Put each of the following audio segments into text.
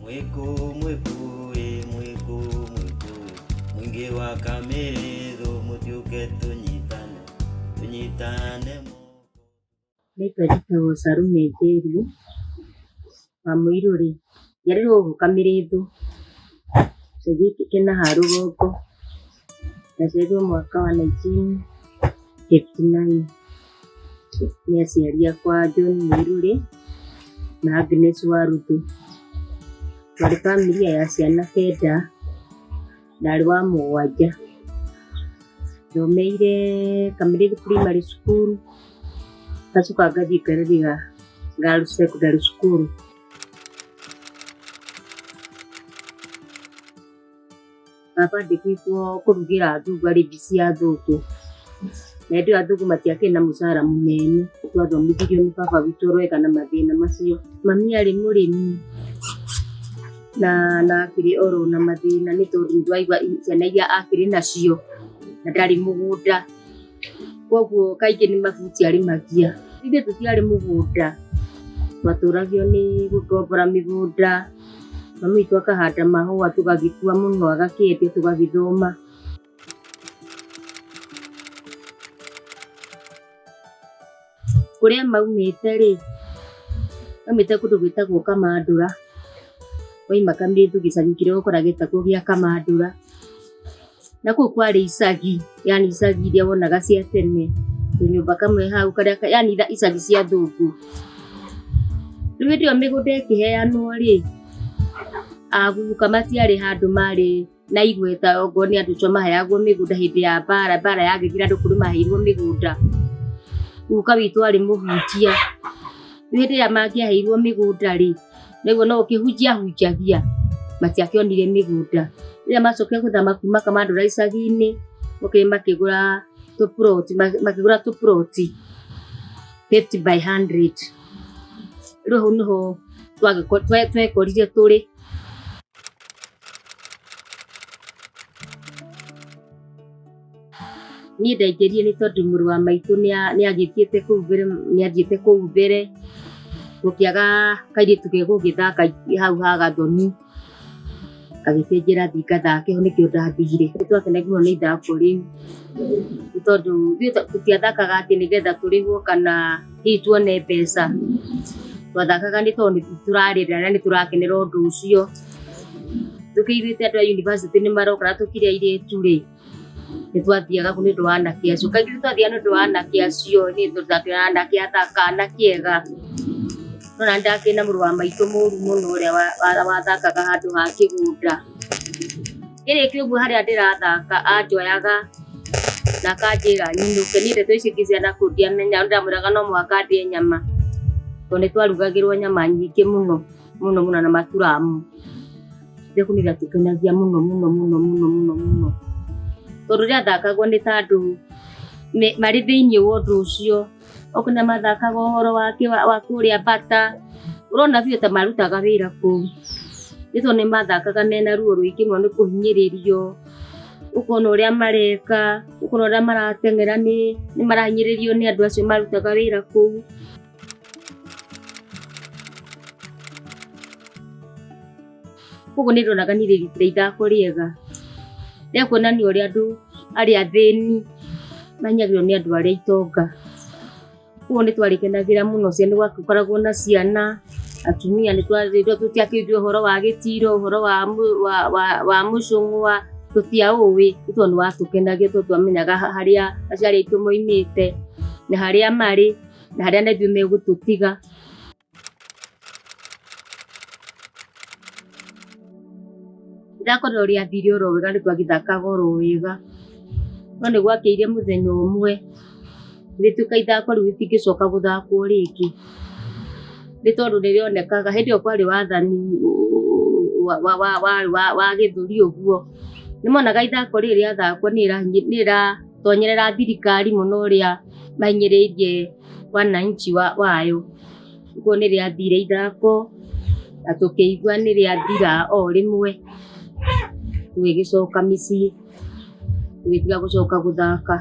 Mwĩkũ mwĩkũ ĩ mwĩkũ mwĩkũ ĩ mũingĩ wa Kamĩrĩthũ mũtiũke tũnyitane tũnyitane moko. Rĩtwa njĩtagwo Salome Njeri wa Mũirũrĩ, njiarĩirwo gũkũ Kamĩrĩthũ, gĩcagi gĩkĩ kĩna haha rũgongo. Ndaciarirwo mwaka wa 1959 nĩ aciari akwa John Mũirũrĩ na Agnes Waruthu. Twarĩ bamĩrĩ ya ciana kenda, ndarĩ wa mũgwanja. Thomeire Kamĩrĩthũ Primary School, ngacoka ngathiĩ Ngarariga Girls Secondary School. Baba andĩkĩtwo kũrugĩra athũngũ arĩ mbici ya athũngũ, na hĩndĩ ĩyo athũngũ matiakĩrĩ na mũcara mũnene. Twathomithirio nĩ baba witũ wega na mathĩna macio. Mami arĩ mũrĩmi na akĩrĩ oro na mathĩna nĩ tondũ nĩtwaigua ciana iria akĩrĩ nacio na ndarĩ mũgũnda, koguo kaingĩ nĩ mabuti arĩmagia. Ithuĩ tũtiarĩ mũgũnda, twatũragio nĩ gũkombora mĩgũnda, mami witũ akahanda mahũa tũgagĩkua mũno agakĩendia tũgagĩthoma. Kũrĩa maumĩte rĩ, maumĩte kũndũ gwĩtagwo Kamandũra, wauma Kamĩrĩthũ gĩcagi kĩrĩa ũgũkora gĩtagwo gĩa Kamandũra, na kũu kwarĩ icagi, yaani icagi iria wonaga cia tene, tũnyũmba kamwe hau karĩa yaani icagi cia athũngũ. Rĩu hĩndĩ ĩyo mĩgũnda ĩkĩheanwo rĩ, aguka matiarĩ handũ marĩ na igweta okorwo nĩ andũ acio maheagwo mĩgũnda hĩndĩ ya mbara, mbara yagĩthira andũ kũrĩ maheirwo mĩgũnda. Guka witũ arĩ mũhunjia, rĩu hĩndĩ ĩrĩa mangĩaheirwo mĩgũnda rĩ, nĩguo no gũkĩhunjia ahunjagia, matiakĩonire mĩgũnda. Rĩrĩa macokire gũthama kuma Kamandũra icagi-inĩ, mokire makĩgũra tũploti, makĩgũra tũploti 50 by 100. Rĩu hau nĩho twekorire tũrĩ. Niĩ ndaingĩrire nĩ tondũ mũrũ wa maitũ nĩ agĩthiĩte kũu mbere, nĩ athiĩte kũu mbere, gũkĩaga kairĩtu gegũgĩthaka hau ha Gathoni, agĩkĩnjĩra thiĩ ngathake ho nĩkĩo ndathire. Nĩ twakenagio mũno nĩ ithako rĩu, nĩ tondũ ithuĩ tũtiathakaga atĩ nĩgetha tũrĩhwo kana hihi tuone mbeca, twathakaga nĩ tondũ nĩ tũrarĩra na nĩ tũrakenera ũndũ ũcio. Tũkĩiguĩte andũ a university nĩ maroka na tũkĩrĩ airĩtu rĩ, nĩ twathiaga kũu nĩ ũndũ wa anake acio. Kaingĩ nĩ twathiaga nĩ ũndũ wa anake acio nĩ tondũ twakĩonaga anake athaka, anake ega. No ona nĩ ndakĩrĩ na mũrũ wa maitũ mũru mũno ũrĩa wathakaga handũ ha kĩgũnda. Ngĩrĩkia ũguo harĩa ndĩrathaka anjoyaga na akanjĩra nyinũke. Niĩ ndeto ici ingĩ cia nakũu ndiamenyaga, ndamwĩraga no mũhaka ndĩe nyama, tondũ nĩ twarugagĩrwo nyama nyingĩ mũno mũno mũno na maturamu. Rĩu nĩ rĩatũkenagia mũno mũno mũno mũno mũno mũno, tondũ rĩathakagwo nĩ ta andũ marĩ thĩiniĩ wa ũndũ ũcio. Okorwo nĩ mathakaga ũhoro wa kũrĩa bata, ũrona biũ ta marutaga wĩra kũu, nĩ tondũ nĩ mathakaga mena ruo rũingĩ mũno nĩ kũhinyĩrĩrio, ũkona ũrĩa mareka, ũkona ũrĩa marateng'era nĩ marahinyĩrĩrio nĩ andũ acio marutaga wĩra kũu. Koguo nĩ ndonaga niĩ rĩrĩ ithako rĩega rĩa kuonania ũrĩa andũ arĩa athĩni mahinyagĩrĩrio nĩ andũ arĩa itonga. Koguo nĩ twarĩkenagĩra mũno, nĩ gwakoragwo na ciana, atumia tũtiakĩũĩ ũhoro wa gĩtiro, ũhoro wa mũcũng'wa, tũtiaũĩ nĩ tondũ nĩ watũkenagia tondũ twamenyaga harĩa aciari aitũ moimĩte na harĩa marĩ na harĩa na ithuĩ megũtũtiga. Ithako no rĩathire oro wega nĩ twagĩthakaga oro wega, no nĩ gwakĩire mũthenya ũmwe, rĩgĩtuĩka ithako rĩu rĩtingĩcoka gũthakwo rĩngĩ, nĩ tondũ nĩ rĩonekaga, hĩndĩ ĩyo kwarĩ wathani wa gĩthũri ũguo, nĩ monaga ithako rĩrĩ rĩathakwo nĩ rĩratonyerera thirikari mũno ũrĩa mahinyĩrĩirie wananchi wayo. Koguo nĩ rĩathire ithako na tũkĩigua nĩ rĩathira o rĩmwe, tũgĩgĩcoka mĩciĩ, tũgĩtiga gũcoka gũthaka.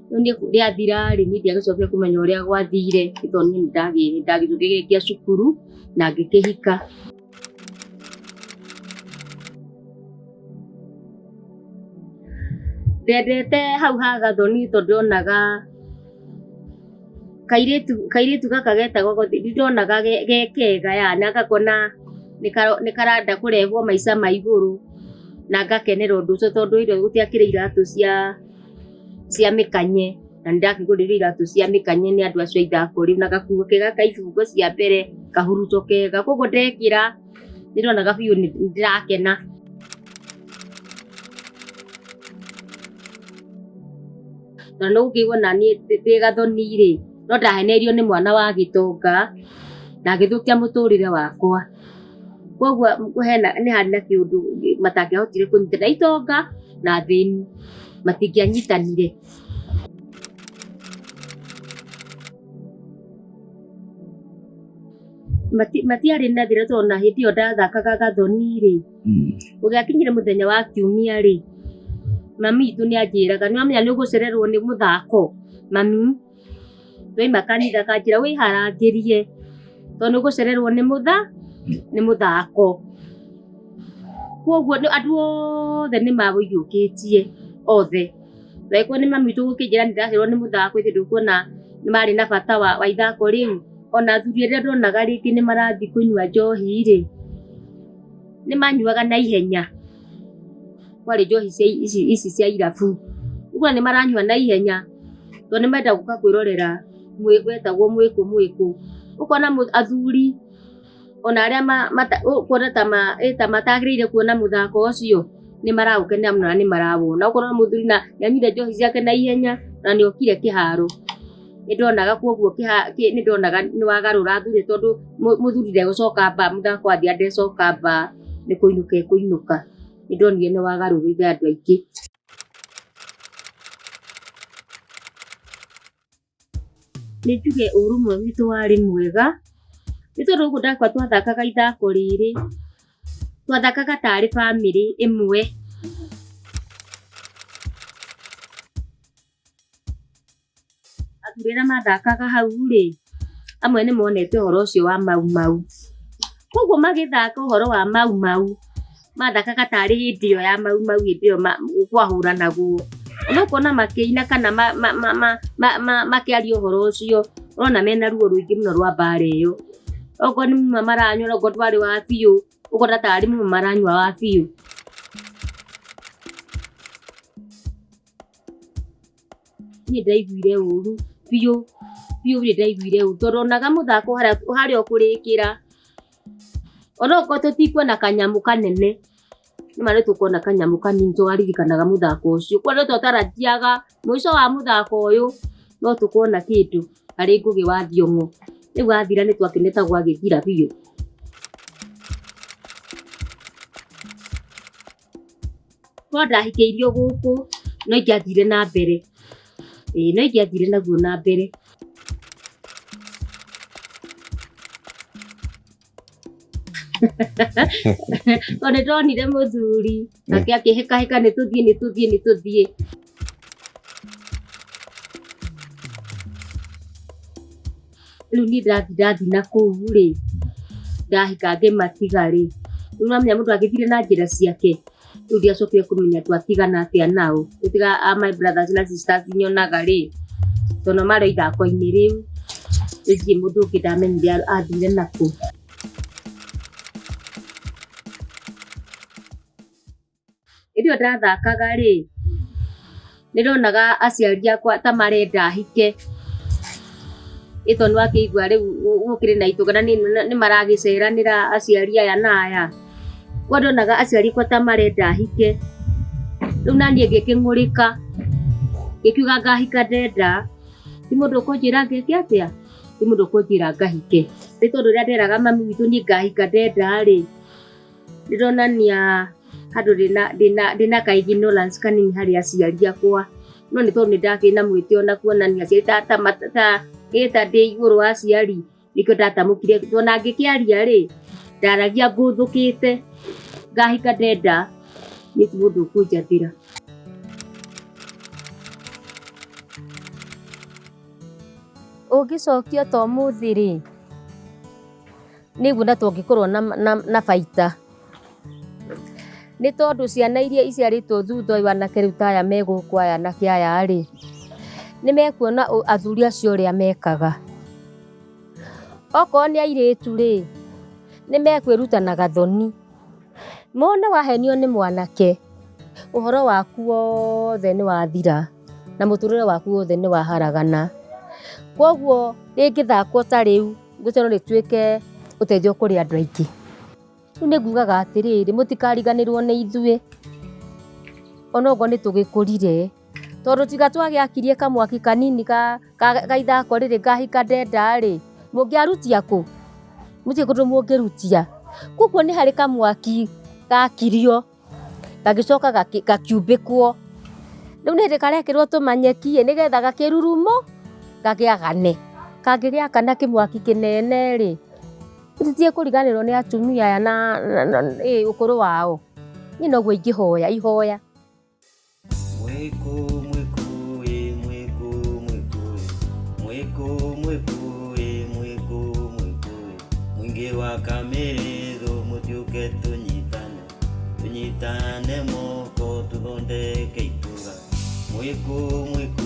Rĩu niĩ rĩathira rĩ, niĩ ndiagĩcokire kũmenya ũrĩa gwathire nĩ tondũ niĩ nĩ ndagĩrĩkia cukuru na ngĩkĩhika. Ndendete hau ha Gathoni tondũ ndonaga kairĩtu gaka getagwo Gothi nĩndonaga ge kega yani na ngakona nĩ karenda kũrehwo maica ma igũrũ na ngakenera ũndũ ũcio tondũ hĩndĩ ĩyo gũtiakĩrĩ iratũ cia mĩkanye na nĩndakĩgũrĩirwo iratũ cia mĩkanye nĩ andũ acio a ithako rĩu na gakuo kega ka ibungo cia mbere kahuruto kega koguo ndekĩra nĩndonaga biũ nĩndĩrakena. Na nĩ ũkĩigua naniĩ ndĩ Gathoni rĩ no ndaheneirio nĩ mwana wa gĩtonga na agĩthũkia mũtũrĩre wakwa. Koguo hena nĩ harĩ na kĩũndũ matangĩahotire kũnyitana itonga na athĩni matingĩanyitanire. Matiarĩ na thĩna tondũ ona hĩndĩ ĩyo ndathakaga Gathoni rĩ gũgĩakinyire mũthenya wa kiumia rĩ mami witũ nĩ anjĩraga nĩwamenya nĩ ũgũcererwo nĩ mũthako mami twaima kanitha akanjĩra wĩharangĩrie tondũ nĩ ũgũcererwo nĩ mũthako. Koguo andũ othe nĩ maũiyũkĩtie othe. Angĩkorwo nĩ mami witũ gũkĩnjĩra nĩ ndĩracererwo nĩ mũthako ithe ndũkuona nĩ marĩ na bata wa ithako rĩu. Ona athuri arĩa ndonaga rĩngĩ nĩ marathiĩ kũnyua njohi rĩ nĩ manyuaga na ihenya. Kwarĩ njohi ici cia irabu. Ũkona nĩ maranyua na ihenya tondũ nĩ marenda gũka kwĩrorera wetagwo mwĩkũ mwĩkũ. Ũkona athuri ona arĩa ũkuona ta matagĩrĩire kuona mũthako ũcio nĩ maraũkenera mũno na nĩ marawona. Ũkona mũthuri nĩ anyuire njohi ciake na ihenya na nĩ okire kĩharo. Nĩ ndonaga koguo nĩ ndonaga nĩ wagarũra athuri tondũ mũthuri ndegũcoka mbaa mũthako wathira ndecoka mbaa nĩ kũinũka ekũinũka. Nĩ ndonire nĩ wagarũrĩire andũ aingĩ. Nĩ njuge ũrũmwe witũ warĩ mwega nĩ tondũ gũkũ ndakwa twathakaga ithako rĩrĩ twathakaga tarĩ bamĩrĩ ĩmwe. Athuri arĩa mathakaga hau rĩ amwe nĩ monete ũhoro ũcio wa Mau Mau. Koguo magĩthaka ũhoro wa Mau Mau mathakaga tarĩ hĩndĩ ĩyo ya Mau Mau hĩndĩ ĩyo kwahũranagwo. Ona ũkona makĩina kana makĩaria ũhoro ũcio ũrona mena ruo rũingĩ mũno rwa mbara ĩyo. Okorwo nĩ muma maranyua okorwo ndwarĩ wa biũ ũkona tarĩ muma maranyua wa biũ. Niĩ ndaiguire ũru biũ biũ nĩ ndaiguire ũru tondũ onaga mũthako harĩa ũkũrĩkĩra onokorwo tũtikuona kanyamũ kanene nĩma nĩ tũkuona kanyamũ kanini tũkaririkanaga mũthako ũcio. Koguo nĩ twatarajiaga mũico wa mũthako ũyũ no tũkuona kĩndũ harĩ Ngũgĩ wa Thiong'o. Rĩu wathira nĩ twakĩonete gwagĩthira biũ. Korwo ndahikĩirio gũkũ no ingĩathire na mbere. Ĩĩ no ingĩathire naguo na mbere. Tondũ nĩ ndonire mũthuri nake akĩhĩkahĩka nĩ tũthiĩ nĩ tũthiĩ nĩ tũthiĩ. Rĩu niĩ ndathi na kũu rĩ ndahika ngĩmatiga rĩ rĩu nĩwamenya mũndũ agĩthire na njĩra ciake rĩu ndiacokire kũmenya twatigana atĩa nao. Gũtiga a my brothers na sisters nyonaga rĩ tondũ marĩ o ithako-inĩ rĩu ndirĩ mũndũ ũngĩ ndamenyire athire nakũ. Hĩndĩ ĩyo ndathakaga rĩ nĩ ndonaga aciari akwa ta marenda hike ĩ tondũ nĩwakĩigua rĩu gũkĩrĩ na itũngana nĩ maragĩceranĩra aciari aya na aya. Koguo ndonaga aciari akwa ta marenda hike rĩu naniĩ ngĩkĩng'ũrĩka ngĩkiuga ngahika ndenda ti mũndũ ũkũnjĩra ngeke atĩa ti mũndũ ũkũnjĩra ngahike. Nĩ tondũ ũrĩa nderaga mami witũ niĩ ngahika ndenda rĩ nĩ ndonania handũ ndĩna ka ignorance kanini harĩ aciari akwa no nĩ tondũ nĩ ndakĩrĩ na mwĩtĩo na kuonania aciari ta ndĩ igũrũ wa aciari nĩkĩo ndatamũkire ona ngĩkĩaria rĩ ndaragia ngũthũkĩte ngahika ndenda niĩ ti mũndũ ũkũnjathĩra. Ũngĩcokia ta ũmũthĩ rĩ nĩ nguona tũngĩkorwo na baita. Nĩ tondũ ciana iria iciarĩtwo thutha ũyũ anake rĩu ta aya me gũkũ aya anake aya rĩ, nĩ mekuona athuri acio ũrĩa mekaga. Okorwo nĩ airĩtu rĩ, nĩ mekwĩruta na gathoni. Mone wahenio nĩ mwanake, ũhoro waku wothe nĩ wathira na mũtũrĩre waku wothe nĩ waharagana. Koguo rĩngĩthakwo ta rĩu, ngwĩciria no rĩtuĩke ũteithio kũrĩ andũ aingĩ. Rĩu nĩ ngugaga atĩrĩrĩ, mũtikariganĩrwo nĩ ithuĩ, onokorwo nĩ tũgĩkũrire, tondũ tiga twagĩakirie kamwaki kanini ka ithako rĩrĩ ngahika ndenda rĩ, mũngĩarutia kũ? Mũtirĩ kũndũ mũngĩrutia. Koguo nĩ harĩ kamwaki gakirio, gagĩcoka gakiumbĩkwo. Rĩu nĩ hĩndĩ karekĩrwo tũmanyeki ĩ, nĩgetha gakĩrurumo, gagĩakane. Kangĩgĩakana kĩmwaki kĩnene rĩ, tũtiekũriganĩrwo nĩ atumia aya na ũkũrũ wao. Niĩ noguo ingĩhoya ihoya. Mwĩkũ mwĩkũ ĩ mwĩkũ mwĩkũ ĩ mwĩkũ mwĩkũ ĩ mwĩkũ mwĩkũ ĩ mũingĩ wa Kamĩrĩthũ mũtiũke tũnyitane tũnyitane moko tũthondeke itũra mwĩkũ mwĩkũ.